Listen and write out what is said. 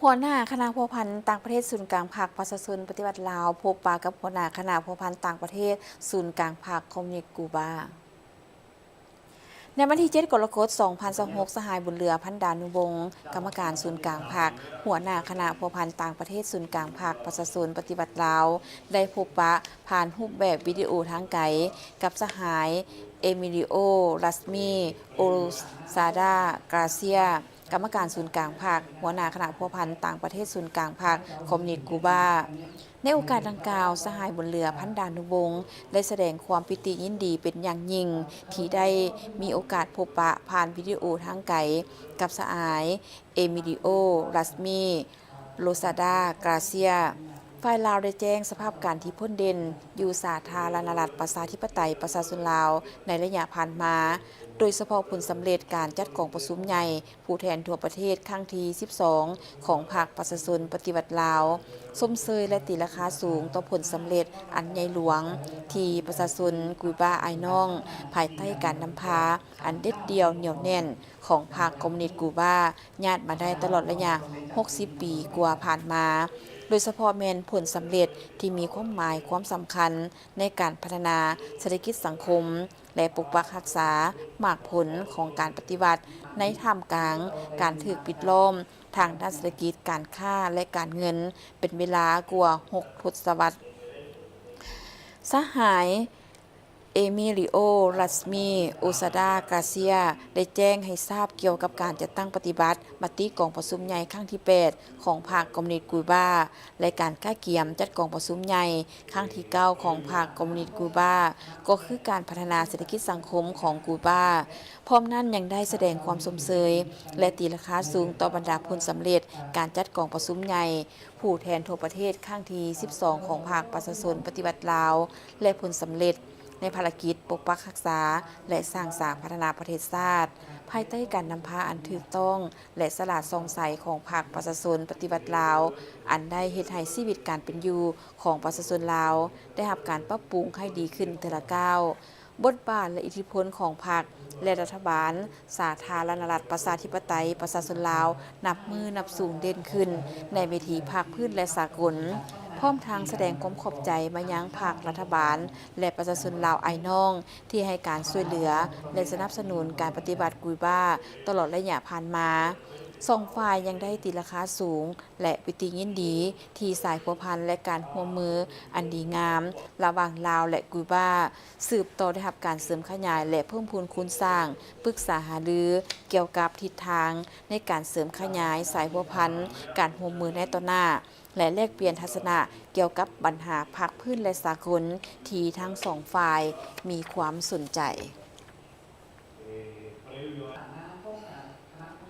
ຫົວໜ້າຄະນະພົວພັນຕ່າງປະເທດສູນກາງພັກປະຊາຊົນປະຕິວັດລາວ ພົບປະກັບຫົວໜ້າຄະນະພົວພັນຕ່າງປະເທດສູນກາງພັກຄອມມູນິດກູບາ. ໃນວັນທີເຈັດ ກໍລະກົດ ສອງພັນຊາວຫົກ ສະຫາຍ ບຸນເຫຼືອ ພັນດານຸວົງ ກຳມະການສູນກາງພັກ, ຫົວໜ້າຄະນະພົວພັນຕ່າງປະເທດສູນກາງພັກປະຊາຊົນປະຕິວັດລາວ ໄດ້ພົບປະຜ່ານຮູບແບບວິດີໂອທາງໄກ ກັບສະຫາຍ ເອມິລິໂອ ລັດສະມີ ໂອຊາດາ ກຣາເຊຍ ກຳມະການສູນກາງພັກ, ຫົວໜ້າຄະນະພົວພັນຕ່າງປະເທດສູນກາງພັກຄອມມູນິດກູບາ. ໃນໂອກາດດັ່ງກ່າວ, ສະຫາຍ ບຸນເຫຼືອ ພັນດານຸວົງ ໄດ້ສະແດງຄວາມປີຕິຍິນດີເປັນຢ່າງຍິ່ງ ທີ່ໄດ້ມີໂອກາດພົບປະຜ່ານວິດີໂອທາງໄກ ກັບສະຫາຍ ເອມິລິໂອ ລັດສະມີ ໂລຊາດາ ກຣາເຊຍ. ຝ່າຍລາວໄດ້ແຈ້ງສະພາບການທີ່ພົ້ນເດັ່ນຢູ່ສາທາລະນະລັດ ປະຊາທິປະໄຕ ປະຊາຊົນລາວ ໃນໄລຍະຜ່ານມາ, ໂດຍສະເພາະຜົນສຳເລັດການຈັດກອງປະຊຸມໃຫຍ່ ຜູ້ແທນທົ່ວປະເທດຄັ້ງທີສິບສອງ ຂອງພັກປະຊາຊົນປະຕິວັດລາວ, ຊົມເຊີຍ ແລະ ຕີລາຄາສູງຕໍ່ຜົນສຳເລັດອັນໃຫຍ່ຫຼວງ ທີ່ປະຊາຊົນກູບາອ້າຍນ້ອງ ພາຍໃຕ້ການນຳພາອັນເດັດດ່ຽວໜຽວແໜ້ນຂອງພັກຄອມມູນິດກູບາ ຍາດມາໄດ້ຕະຫຼອດໄລຍະຫົກສິບປີກວ່າຜ່ານມາ, ໂດຍສະເພາະແມ່ນຜົນສຳເລັດທີ່ມີຄວາມໝາຍຄວາມສຳຄັນໃນການພັດທະນາເສດຖະກິດສັງຄົມ ແລະ ປົກປັກຮັກສາໝາກຜົນຂອງການປະຕິວັດ ໃນທ່າມກາງການຖືກປິດລ້ອມທາງດ້ານເສດຖະກິດ, ການຄ້າ ແລະ ການເງິນ ເປັນເວລາກວ່າຫົກທົດສະວັດ. ສະຫາຍ ເອມິລິໂອ ລັດສະມີ ໂອຊາດາ ກຣາເຊຍ ໄດ້ແຈ້ງໃຫ້ຊາບກ່ຽວກັບການຈັດຕັ້ງປະຕິບັດມະຕິກອງປະຊຸມໃຫຍ່ຄັ້ງທີແປດ ຂອງພັກຄອມມູນິດກູບາ ແລະ ການກະກຽມຈັດກອງປະຊຸມໃຫຍ່ຄັ້ງທີເກົ້າ ຂອງພັກຄອມມູນິດກູບາ ກໍຄືການພັດທະນາເສດຖະກິດສັງຄົມຂອງກູບາ. ພ້ອມນັ້ນຍັງໄດ້ສະແດງຄວາມຊົມເຊີຍ ແລະ ຕີລາຄາສູງຕໍ່ບັນດາຜົນສຳເລັດການຈັດກອງປະຊຸມໃຫຍ່ຜູ້ແທນທົ່ວປະເທດຄັ້ງທີສິບສອງ ຂອງພັກປະຊາຊົນປະຕິວັດລາວ ແລະ ຜົນສຳເລັດ ໃນພາລະກິດປົກປັກຮັກສາ ແລະ ສ້າງສາພັດທະນາປະເທດຊາດ ພາຍໃຕ້ການນຳພາອັນຖືກຕ້ອງ ແລະ ສະຫຼາດສ່ອງໃສຂອງພັກປະຊາຊົນປະຕິວັດລາວ, ອັນໄດ້ເຮັດໃຫ້ຊີວິດການເປັນຢູ່ຂອງປະຊາຊົນລາວໄດ້ຮັບການປັບປຸງໃຫ້ດີຂຶ້ນເທື່ອລະກ້າວ. ບົດບາດ ແລະ ອິດທິພົນຂອງພັກ ແລະ ລັດຖະບານ ສາທາລະນະລັດ ປະຊາທິປະໄຕ ປະຊາຊົນລາວ ນັບມື້ນັບສູງເດັ່ນຂຶ້ນໃນເວທີພາກພື້ນ ແລະ ສາກົນ, ພ້ອມທັງສະແດງຄວາມຂອບໃຈມາຍັງພັກ, ລັດຖະບານ ແລະ ປະຊາຊົນລາວອ້າຍນ້ອງ ທີ່ໃຫ້ການຊ່ວຍເຫຼືອ ແລະ ສະໜັບສະໜູນການປະຕິວັດກູບາຕະຫຼອດໄລຍະຜ່ານມາ. ສອງຝ່າຍຍັງໄດ້ຕີລາຄາສູງ ແລະ ປີຕິຍິນດີທີ່ສາຍພົວພັນ ແລະ ການຮ່ວມມືອັນດີງາມລະຫວ່າງລາວ ແລະ ກູບາ ສືບຕໍ່ໄດ້ຮັບການເສີມຂະຫຍາຍ ແລະ ເພີ່ມພູນຄູນສ້າງ, ປຶກສາຫາລືກ່ຽວກັບທິດທາງໃນການເສີມຂະຫຍາຍສາຍພົວພັນ, ການຮ່ວມມືໃນຕໍ່ໜ້າ ແລະ ແລກປ່ຽນທັດສະນະກ່ຽວກັບບັນຫາພາກພື້ນ ແລະ ສາກົນທີ່ທັງສອງຝ່າຍມີຄວາມສົນໃຈ.